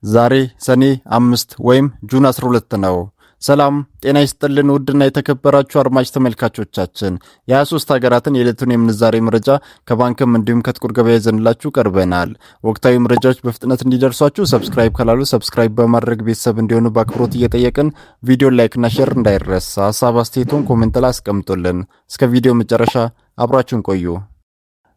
ዛሬ ሰኔ 5 ወይም June 12 ነው። ሰላም ጤና ይስጥልን ውድና የተከበራችሁ አድማጭ ተመልካቾቻችን፣ የ23 ሀገራትን የዕለቱን የምንዛሬ መረጃ ከባንክም እንዲሁም ከጥቁር ገበያ ይዘንላችሁ ቀርበናል። ወቅታዊ መረጃዎች በፍጥነት እንዲደርሷችሁ subscribe ካላሉ subscribe በማድረግ ቤተሰብ እንዲሆኑ በአክብሮት እየጠየቅን ቪዲዮ like ና share እንዳይረሳ፣ ሀሳብ አስተያየቶን comment ላይ አስቀምጡልን። እስከ ቪዲዮ መጨረሻ አብራችሁን ቆዩ።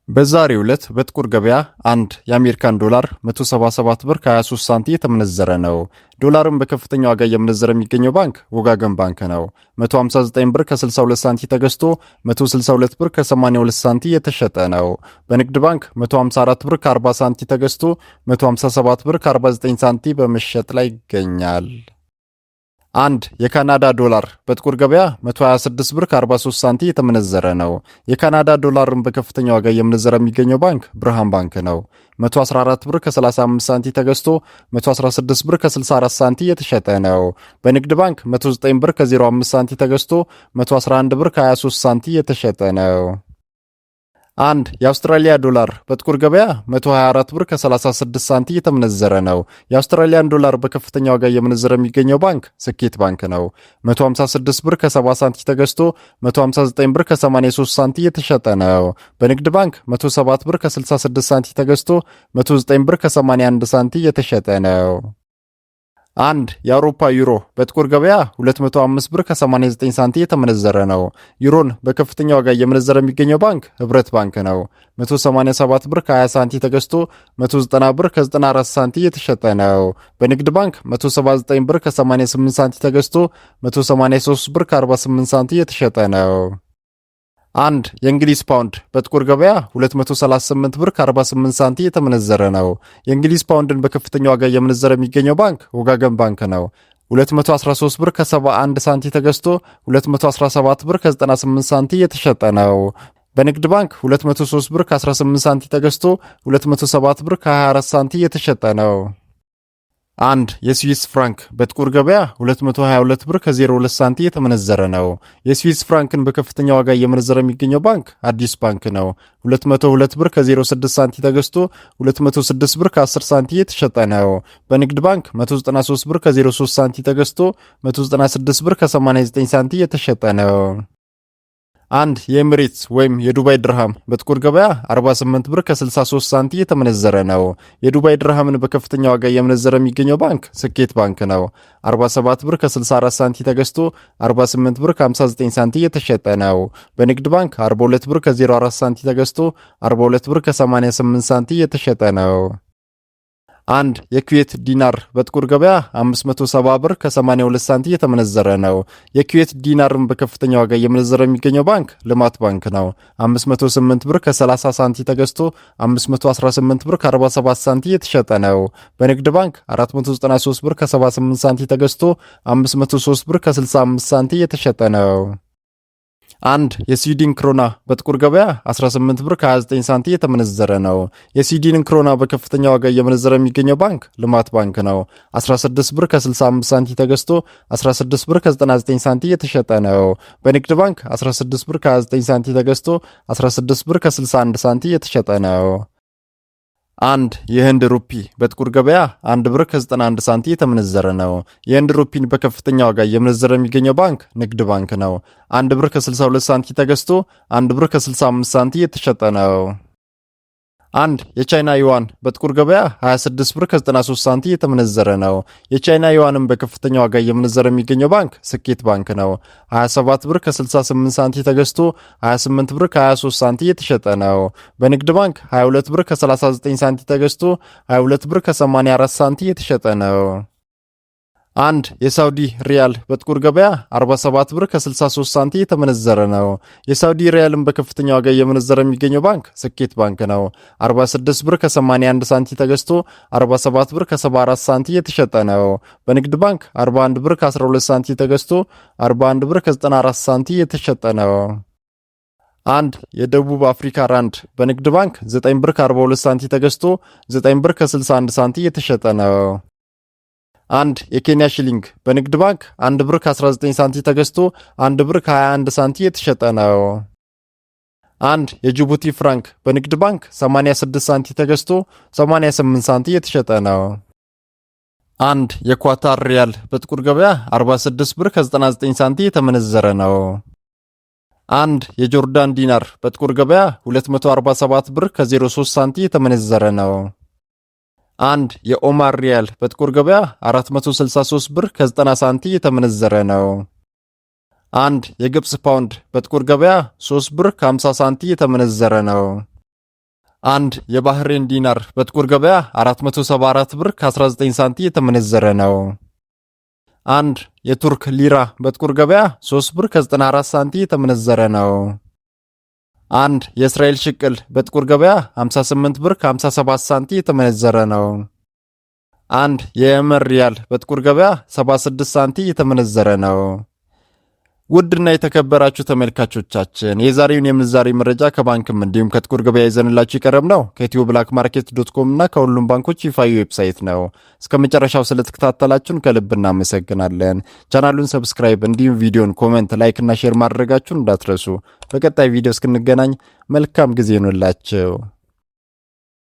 በዛሬው ዕለት በጥቁር ገበያ አንድ የአሜሪካን ዶላር 177 ብር ከ23 ሳንቲ የተመነዘረ ነው። ዶላርን በከፍተኛ ዋጋ እየመነዘረ የሚገኘው ባንክ ወጋገን ባንክ ነው። 159 ብር ከ62 ሳንቲ ተገዝቶ 162 ብር ከ82 ሳንቲ የተሸጠ ነው። በንግድ ባንክ 154 ብር ከ40 ሳንቲ ተገዝቶ 157 ብር ከ49 ሳንቲ በመሸጥ ላይ ይገኛል። አንድ የካናዳ ዶላር በጥቁር ገበያ 126 ብር ከ43 ሳንቲ የተመነዘረ ነው። የካናዳ ዶላርን በከፍተኛ ዋጋ እየመነዘረ የሚገኘው ባንክ ብርሃን ባንክ ነው። 114 ብር ከ35 ሳንቲ ተገዝቶ 116 ብር ከ64 ሳንቲ የተሸጠ ነው። በንግድ ባንክ 109 ብር ከ05 ሳንቲ ተገዝቶ 111 ብር ከ23 ሳንቲ የተሸጠ ነው። አንድ የአውስትራሊያ ዶላር በጥቁር ገበያ 124 ብር ከ36 ሳንቲ እየተመነዘረ ነው። የአውስትራሊያን ዶላር በከፍተኛ ዋጋ እየመነዘረ የሚገኘው ባንክ ስኬት ባንክ ነው። 156 ብር ከ70 ሳንቲ ተገዝቶ 159 ብር ከ83 ሳንቲ እየተሸጠ ነው። በንግድ ባንክ 107 ብር ከ66 ሳንቲ ተገዝቶ 109 ብር ከ81 ሳንቲ እየተሸጠ ነው። አንድ የአውሮፓ ዩሮ በጥቁር ገበያ 205 ብር ከ89 ሳንቲ የተመነዘረ ነው። ዩሮን በከፍተኛ ዋጋ እየመነዘረ የሚገኘው ባንክ ህብረት ባንክ ነው። 187 ብር ከ20 ሳንቲ ተገዝቶ 190 ብር ከ94 ሳንቲ እየተሸጠ ነው። በንግድ ባንክ 179 ብር ከ88 ሳንቲ ተገዝቶ 183 ብር ከ48 ሳንቲ እየተሸጠ ነው። አንድ የእንግሊዝ ፓውንድ በጥቁር ገበያ 238 ብር ከ48 ሳንቲ የተመነዘረ ነው። የእንግሊዝ ፓውንድን በከፍተኛ ዋጋ እየመነዘረ የሚገኘው ባንክ ወጋገን ባንክ ነው። 213 ብር ከ71 ሳንቲ ተገዝቶ 217 ብር ከ98 ሳንቲ እየተሸጠ ነው። በንግድ ባንክ 203 ብር ከ18 ሳንቲ ተገዝቶ 207 ብር ከ24 ሳንቲ እየተሸጠ ነው። አንድ የስዊስ ፍራንክ በጥቁር ገበያ 222 ብር ከ02 ሳንቲ የተመነዘረ ነው። የስዊስ ፍራንክን በከፍተኛ ዋጋ እየመነዘረ የሚገኘው ባንክ አዲስ ባንክ ነው። 202 ብር ከ06 ሳንቲ ተገዝቶ 206 ብር ከ10 ሳንቲ የተሸጠ ነው። በንግድ ባንክ 193 ብር ከ03 ሳንቲ ተገዝቶ 196 ብር ከ89 ሳንቲ የተሸጠ ነው። አንድ የኤምሬትስ ወይም የዱባይ ድርሃም በጥቁር ገበያ 48 ብር ከ63 ሳንቲ የተመነዘረ ነው። የዱባይ ድርሃምን በከፍተኛ ዋጋ እየመነዘረ የሚገኘው ባንክ ስኬት ባንክ ነው። 47 ብር ከ64 ሳንቲ ተገዝቶ 48 ብር ከ59 ሳንቲ እየተሸጠ ነው። በንግድ ባንክ 42 ብር ከ04 ሳንቲ ተገዝቶ 42 ብር ከ88 ሳንቲ እየተሸጠ ነው። አንድ የኩዌት ዲናር በጥቁር ገበያ 570 ብር ከ82 ሳንቲ እየተመነዘረ ነው። የኩዌት ዲናርን በከፍተኛ ዋጋ እየመነዘረ የሚገኘው ባንክ ልማት ባንክ ነው። 508 ብር ከ30 ሳንቲ ተገዝቶ 518 ብር ከ47 ሳንቲ እየተሸጠ ነው። በንግድ ባንክ 493 ብር ከ78 ሳንቲ ተገዝቶ 503 ብር ከ65 ሳንቲ እየተሸጠ ነው። አንድ የስዊድን ክሮና በጥቁር ገበያ 18 ብር ከ29 ሳንቲ እየተመነዘረ ነው። የስዊድን ክሮና በከፍተኛ ዋጋ እየመነዘረ የሚገኘው ባንክ ልማት ባንክ ነው። 16 ብር ከ65 ሳንቲ ተገዝቶ 16 ብር ከ99 ሳንቲ እየተሸጠ ነው። በንግድ ባንክ 16 ብር ከ29 ሳንቲ ተገዝቶ 16 ብር ከ61 ሳንቲ እየተሸጠ ነው። አንድ የህንድ ሩፒ በጥቁር ገበያ 1 ብር ከ91 ሳንቲ የተመነዘረ ነው። የህንድ ሩፒን በከፍተኛ ዋጋ እየመነዘረ የሚገኘው ባንክ ንግድ ባንክ ነው። 1 ብር ከ62 ሳንቲ ተገዝቶ 1 ብር ከ65 ሳንቲ እየተሸጠ ነው። አንድ የቻይና ዩዋን በጥቁር ገበያ 26 ብር ከ93 ሳንቲ እየተመነዘረ ነው። የቻይና ዩዋንን በከፍተኛ ዋጋ እየመነዘረ የሚገኘው ባንክ ስኬት ባንክ ነው። 27 ብር ከ68 ሳንቲ ተገዝቶ 28 ብር ከ23 ሳንቲ እየተሸጠ ነው። በንግድ ባንክ 22 ብር ከ39 ሳንቲ ተገዝቶ 22 ብር ከ84 ሳንቲ እየተሸጠ ነው። አንድ የሳውዲ ሪያል በጥቁር ገበያ 47 ብር ከ63 ሳንቲ የተመነዘረ ነው። የሳውዲ ሪያልን በከፍተኛ ዋጋ እየመነዘረ የሚገኘው ባንክ ስኬት ባንክ ነው። 46 ብር ከ81 ሳንቲ ተገዝቶ 47 ብር ከ74 ሳንቲ የተሸጠ ነው። በንግድ ባንክ 41 ብር ከ12 ሳንቲ ተገዝቶ 41 ብር ከ94 ሳንቲ የተሸጠ ነው። አንድ የደቡብ አፍሪካ ራንድ በንግድ ባንክ 9 ብር ከ42 ሳንቲ ተገዝቶ 9 ብር ከ61 ሳንቲ የተሸጠ ነው። አንድ የኬንያ ሺሊንግ በንግድ ባንክ 1 ብር ከ19 ሳንቲ ተገዝቶ 1 ብር ከ21 ሳንቲ የተሸጠ ነው። አንድ የጅቡቲ ፍራንክ በንግድ ባንክ 86 ሳንቲ ተገዝቶ 88 ሳንቲ የተሸጠ ነው። አንድ የኳታር ሪያል በጥቁር ገበያ 46 ብር ከ99 ሳንቲ የተመነዘረ ነው። አንድ የጆርዳን ዲናር በጥቁር ገበያ 247 ብር ከ03 ሳንቲ የተመነዘረ ነው። አንድ የኦማን ሪያል በጥቁር ገበያ 463 ብር ከ90 ሳንቲ የተመነዘረ ነው። አንድ የግብፅ ፓውንድ በጥቁር ገበያ 3 ብር ከ50 ሳንቲ የተመነዘረ ነው። አንድ የባህሬን ዲናር በጥቁር ገበያ 474 ብር ከ19 ሳንቲ የተመነዘረ ነው። አንድ የቱርክ ሊራ በጥቁር ገበያ 3 ብር ከ94 ሳንቲ የተመነዘረ ነው። አንድ የእስራኤል ሽቅል በጥቁር ገበያ 58 ብር ከ57 ሳንቲ የተመነዘረ ነው። አንድ የየመን ሪያል በጥቁር ገበያ 76 ሳንቲ የተመነዘረ ነው። ውድና የተከበራችሁ ተመልካቾቻችን፣ የዛሬውን የምንዛሬ መረጃ ከባንክም እንዲሁም ከጥቁር ገበያ ይዘንላችሁ የቀረብነው ከኢትዮ Black Market dot com እና ከሁሉም ባንኮች ይፋዊ website ነው። እስከ መጨረሻው ስለተከታተላችሁን ከልብ እናመሰግናለን። ቻናሉን subscribe እንዲሁም ቪዲዮን comment፣ like እና share ማድረጋችሁን እንዳትረሱ። በቀጣይ ቪዲዮ እስክንገናኝ መልካም ጊዜ ይሁንላችሁ።